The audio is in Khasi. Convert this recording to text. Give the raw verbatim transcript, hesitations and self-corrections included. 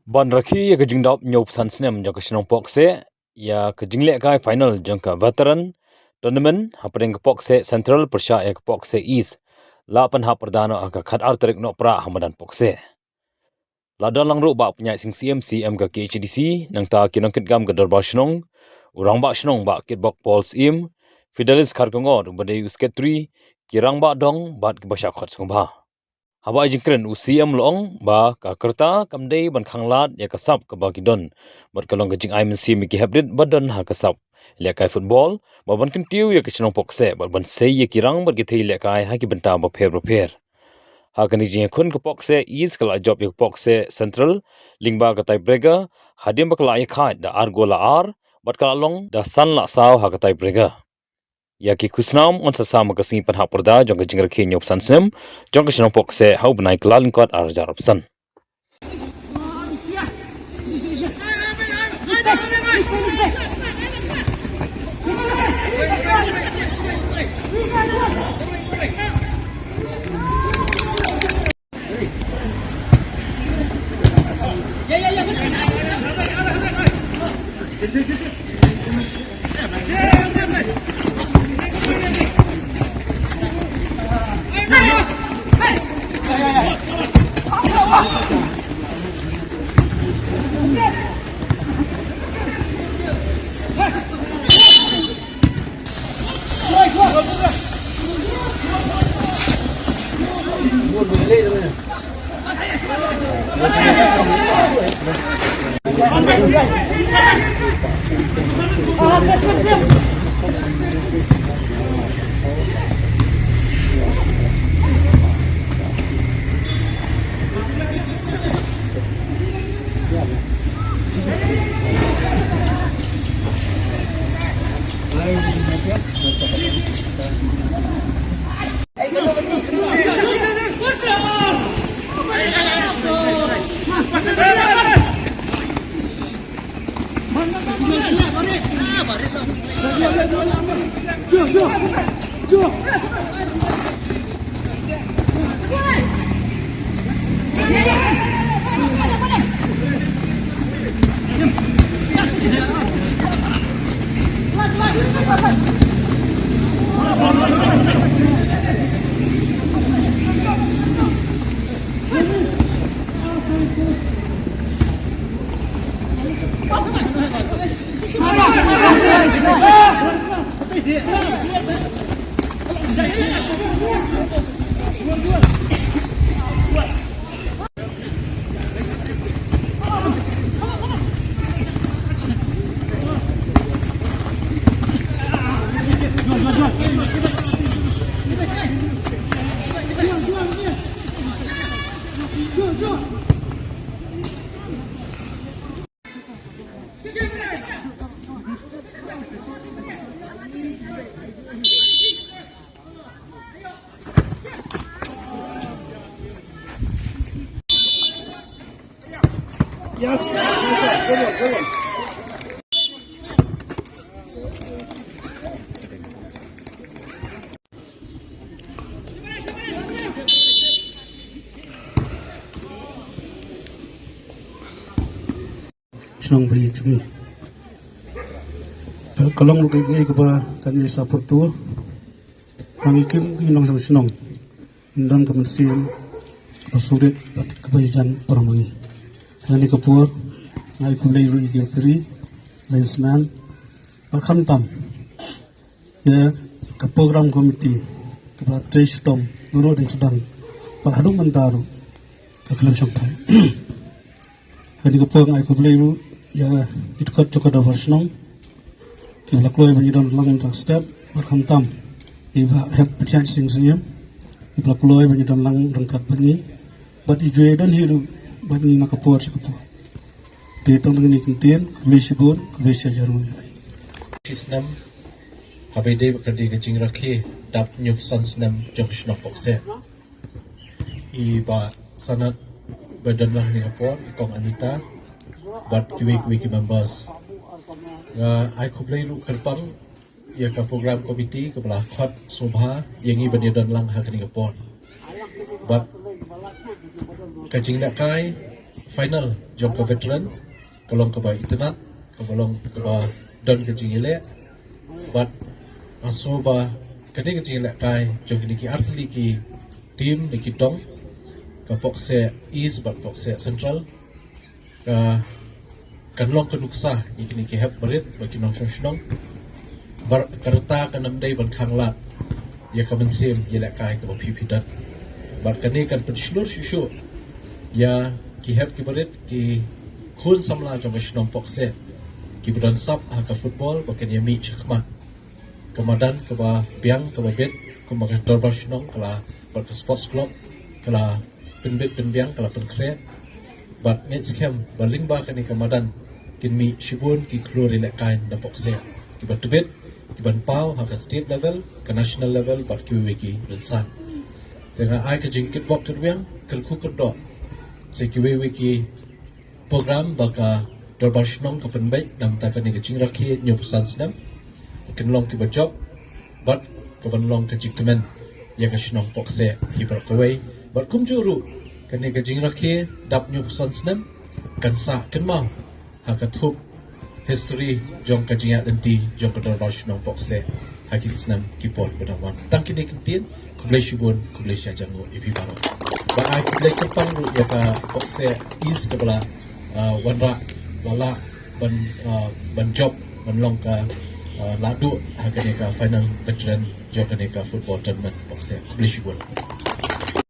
Ban rakhe ïa ka jingdap hynñiewphew san snem jong ka shnong Pokseh, ïa ka jinglehkai final jong ka Veteran Tournament hapdeng ka Pokseh Central pyrshah ïa ka Pokseh East, la pynhap pyrda noh ha ka khatar tarik Nohprah ha madan Pokseh. La don lang ruh Bah Pynïaid Sing Syiem, C E M ka K H A D C, nangta ki nongkitkam ka Dorbar Shnong, u Rangbah Shnong Bah Kitbok Paul Syiem, Fidelis Kharkongor uba dei u Secretary, ki Rangbah Dong bad kiba shah khot sngewbha. Haba ai jingkren, u C E M u la ong ba ka kyrta kam dei ban khanglad ïa ka sap kaba ki don, bad ka long ka jingai mynsiem ïa ki heprit ba don ha ka sap lehkai football, ba ban kyntiew ïa ka shnong Pokseh bad ban sei ïa ki rang bad ki thei lehkai ha ki bynta bapher bapher. Ha kane ka jingïakhun, ka Pokseh East ka la jop ïa ka Pokseh Central lyngba ka tiebreaker, hadien ba ka la ïakhaid da ar gol la ar, bad ka la long da san la saw ha ka tiebreaker. Ïa ki khusnam yn sa sam ha ka sngi pynhap pyrda jong ka jingrakhe hynñiewphew san snem jong ka shnong Pokseh ha u bnai Kyllalyngkot arhajar arphew san. Yes. Good one, good one. Shnong ba ïeit jong ngi. Ka long ruh kaei kaei kaba kan ïai sa pyrto. Ba ngi kim ki nongshong shnong, ngin don ka mynsiem kaba surit bad kaba ïajan para ma ngi. Ha kane ka por nga ai khublei ruh ïa ki referee, linesman, bad khamtam ïa ka program committee kaba trei shitom naduh dang sdang bad haduh mynta ruh ka khlem shongphai. Kane ka por nga ai khublei ruh ïa ki dkhot jong ka Dorbar Shnong kiba la kloi ban ïadon lang mynta step, bad khamtam ïa i Bah Hep Pynïaid Sing Syiem kiba la kloi ban ïadon lang ryngkat bad ngi, bad i ju ïadon hi ruh bad ngi na ka por sha ka por. Te tang kine ki ktien, khublei shibun, khublei shihajar nguh. Shi snem, haba ïadei bad ka dei ka jingrakhe dap hynñiewphew san snem jong ka shnong Pokseh. I Bah Sanat ba don lang ha kane ka por, i Kong Anita, bad kiwei kiwei ki members. Nga ai khublei ruh kyrpang ïa ka program committee kaba la khot sngewbha ïa ngi ban ïadon lang ha kane ka por. Bad ka jinglehkai Final jong ka veteran ka long kaba itynnad, kaba long kaba don ka jingïaleh. Bad nga sngew ba kane ka jingïalehkai jong kine ki artylli ki team ne ki dong, ka Pohkseh East bad Pohkseh Central, ka kan long ka nuksa ïa kine ki hep barit bad ki nongshong shnong. Bad ka rta kan ym dei ban khanglad ïa ka mynsiem ïalehkai kaba phi phi don. Bad kane kan pynshlur shuh shuh ïa ki hep ki barit, ki khun samla jong ka shnong Pohkseh, kiba don sap ha ka football ba kin ïamih shakhmat. Ka madan kaba biang kaba bit kumba ka dorbar shnong ka la, bad ka sports club ka la pynbit pynbiang, ka la pynkhreh. Bad ngeit skhem ba lyngba kane ka madan kin mih shibun ki khlur ïalehkai na Pohkseh, kiba tbit, kiban paw ha ka state level, ka national level bad kiwei wei ki rynsan. Te nga ai ka jingkyrkhu kyrdoh, kyrkhu kyrdoh sa kiwei wei ki program ba ka dorbar shnong ka pynbeit na bynta kane ka jingrakhe hynñiewphew san snem. Kin long kiba jop bad kaban long ka jingkmen ïa ka shnong Pohkseh hi baroh kawei. Bad kumjuh ruh kane ka jingrakhe dap hynñiewphew san snem kan sah kynmaw ha ka thup history jong ka jingïaid lynti jong ka dorbar shnong Pohkseh ha ki snem ki por ba dang wan. Tang kine ki ktien, khublei shibun, khublei shihajar nguh ïa phi baroh. Bad ai khublei kyrpang ruh ïa ka Pohkseh East kaba la, ah, wanrah, ba lah ban, ah, ban jop ban long ka, ah, lahduh ha kane ka final veteran jong kane ka football tournament Pohkseh. Khublei shibun.